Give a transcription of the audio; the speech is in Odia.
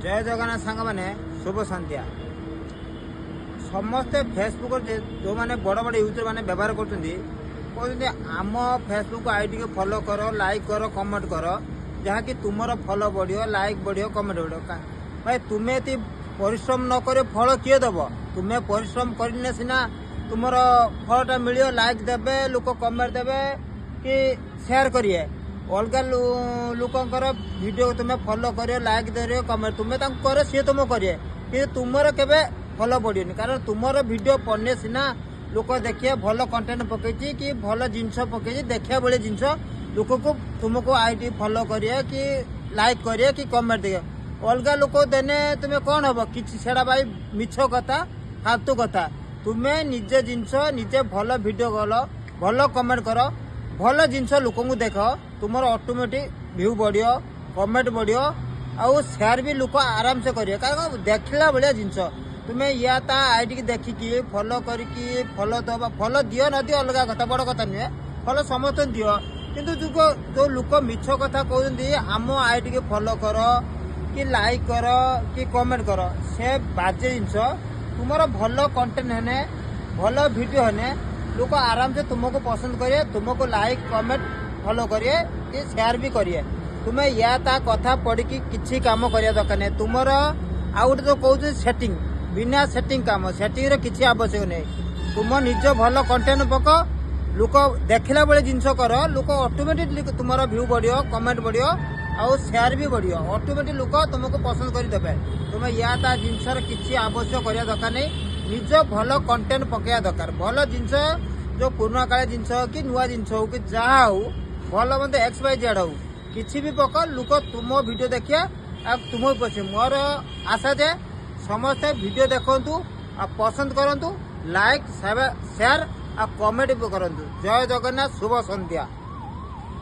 ଜୟ ଜଗନ୍ନାଥ ସାଙ୍ଗମାନେ, ଶୁଭ ସନ୍ଧ୍ୟା। ସମସ୍ତେ ଫେସବୁକରେ ଯେଉଁମାନେ ବଡ଼ ବଡ଼ ୟୁଜର ମାନେ ବ୍ୟବହାର କରୁଛନ୍ତି, କହୁଛନ୍ତି ଆମ ଫେସବୁକ୍ ଆଇଡ଼ିକୁ ଫଲୋ କର, ଲାଇକ୍ କର, କମେଣ୍ଟ କର, ଯାହାକି ତୁମର ଫଲୋ ବଢ଼ିବ, ଲାଇକ୍ ବଢ଼ିବ, କମେଣ୍ଟ ବଢ଼ିବ। ଭାଇ, ତୁମେ ଏତି ପରିଶ୍ରମ ନ କରିବ, ଫଳ କିଏ ଦେବ? ତୁମେ ପରିଶ୍ରମ କରିଲେ ସିନା ତୁମର ଫଳଟା ମିଳିବ। ଲାଇକ୍ ଦେବେ ଲୋକ, କମେଣ୍ଟ ଦେବେ କି ସେୟାର କରିବେ। ଅଲଗା ଲୋକଙ୍କର ଭିଡ଼ିଓ ତୁମେ ଫଲୋ କରିବ, ଲାଇକ୍ କରିବ, କମେଣ୍ଟ ତୁମେ ତାଙ୍କୁ କର, ସିଏ ତୁମ କରିବେ, କିନ୍ତୁ ତୁମର କେବେ ଫଲୋ ବଢ଼ିବନି। କାରଣ ତୁମର ଭିଡ଼ିଓ ପଡ଼ିଲେ ସିନା ଲୋକ ଦେଖିବେ ଭଲ କଣ୍ଟେଣ୍ଟ ପକେଇଛି କି ଭଲ ଜିନିଷ ପକେଇଛି। ଦେଖିବା ଭଳି ଜିନିଷ ଲୋକକୁ ତୁମକୁ ଆଇଡି ଫଲୋ କରିବେ କି ଲାଇକ୍ କରିବେ କି କମେଣ୍ଟ ଦେବେ। ଅଲଗା ଲୋକ ଦେନେ ତୁମେ କ'ଣ ହବ କିଛି? ସେଟା ଭାଇ ମିଛ କଥା, ଫାଲତୁ କଥା। ତୁମେ ନିଜେ ଜିନିଷ ନିଜେ ଭଲ ଭିଡ଼ିଓ କଲ, ଭଲ କମେଣ୍ଟ କର, ଭଲ ଜିନିଷ ଲୋକଙ୍କୁ ଦେଖ, ତୁମର ଅଟୋମେଟିକ୍ ଭ୍ୟୁ ବଢ଼ିବ, କମେଣ୍ଟ ବଢ଼ିବ ଆଉ ସେୟାର ବି ଲୋକ ଆରାମସେ କରିବେ, କାରଣ ଦେଖିଲା ଭଳିଆ ଜିନିଷ। ତୁମେ ୟା ତା ଆଇଡ଼ିକି ଦେଖିକି ଫଲୋ କରିକି ଫଲୋ ଦେବା, ଫଲୋ ଦିଅ ନ ଦିଅ ଅଲଗା କଥା, ବଡ଼ କଥା ନୁହେଁ। ଫଲୋ ସମସ୍ତଙ୍କୁ ଦିଅ, କିନ୍ତୁ ଯେଉଁ ଲୋକ ମିଛ କଥା କହୁଛନ୍ତି ଆମ ଆଇଡ଼ିକି ଫଲୋ କର କି ଲାଇକ୍ କର କି କମେଣ୍ଟ କର, ସେ ବାଜେ ଜିନିଷ। ତୁମର ଭଲ କଣ୍ଟେଣ୍ଟ ହେନେ, ଭଲ ଭିଡ଼ିଓ ହେନେ, ଲୋକ ଆରାମସେ ତୁମକୁ ପସନ୍ଦ କରିବେ, ତୁମକୁ ଲାଇକ୍, କମେଣ୍ଟ, ଫଲୋ କରିବେ କି ସେୟାର ବି କରିବେ। ତୁମେ ୟା ତା କଥା ପଡ଼ିକି କିଛି କାମ କରିବା ଦରକାର ନାହିଁ। ତୁମର ଆଉ ଗୋଟେ ତ କହୁଛନ୍ତି ସେଟିଂ, ବିନା ସେଟିଂ କାମ, ସେଟିଂର କିଛି ଆବଶ୍ୟକ ନାହିଁ। ତୁମ ନିଜ ଭଲ କଣ୍ଟେଣ୍ଟ ପକ, ଲୋକ ଦେଖିଲା ଭଳି ଜିନିଷ କର, ଲୋକ ଅଟୋମେଟିକ୍ ତୁମର ଭ୍ୟୁ ବଢ଼ିବ, କମେଣ୍ଟ ବଢ଼ିବ ଆଉ ସେୟାର ବି ବଢ଼ିବ। ଅଟୋମେଟିକ୍ ଲୋକ ତୁମକୁ ପସନ୍ଦ କରିଦେବେ। ତୁମେ ୟା ତା ଜିନିଷର କିଛି ଆବଶ୍ୟକ କରିବା ଦରକାର ନାହିଁ। ନିଜ ଭଲ କଣ୍ଟେଣ୍ଟ ପକେଇବା ଦରକାର। ଭଲ ଜିନିଷ, ଯେଉଁ ପୁରୁଣା କାଳିଆ ଜିନିଷ ହଉ କି ନୂଆ ଜିନିଷ ହଉ କି ଯାହା ହଉ, ଭଲ ମନ୍ଦ ଏକ୍ସ ୱାଇ ଜେଡ୍ ହଉ, କିଛି ବି ପକ, ଲୋକ ତୁମ ଭିଡ଼ିଓ ଦେଖିବା ଆଉ ତୁମକୁ ପସନ୍ଦ। ମୋର ଆଶା ଯେ ସମସ୍ତେ ଭିଡ଼ିଓ ଦେଖନ୍ତୁ ଆଉ ପସନ୍ଦ କରନ୍ତୁ, ଲାଇକ୍, ସେୟାର ଆଉ କମେଣ୍ଟ ବି କରନ୍ତୁ। ଜୟ ଜଗନ୍ନାଥ, ଶୁଭ ସନ୍ଧ୍ୟା।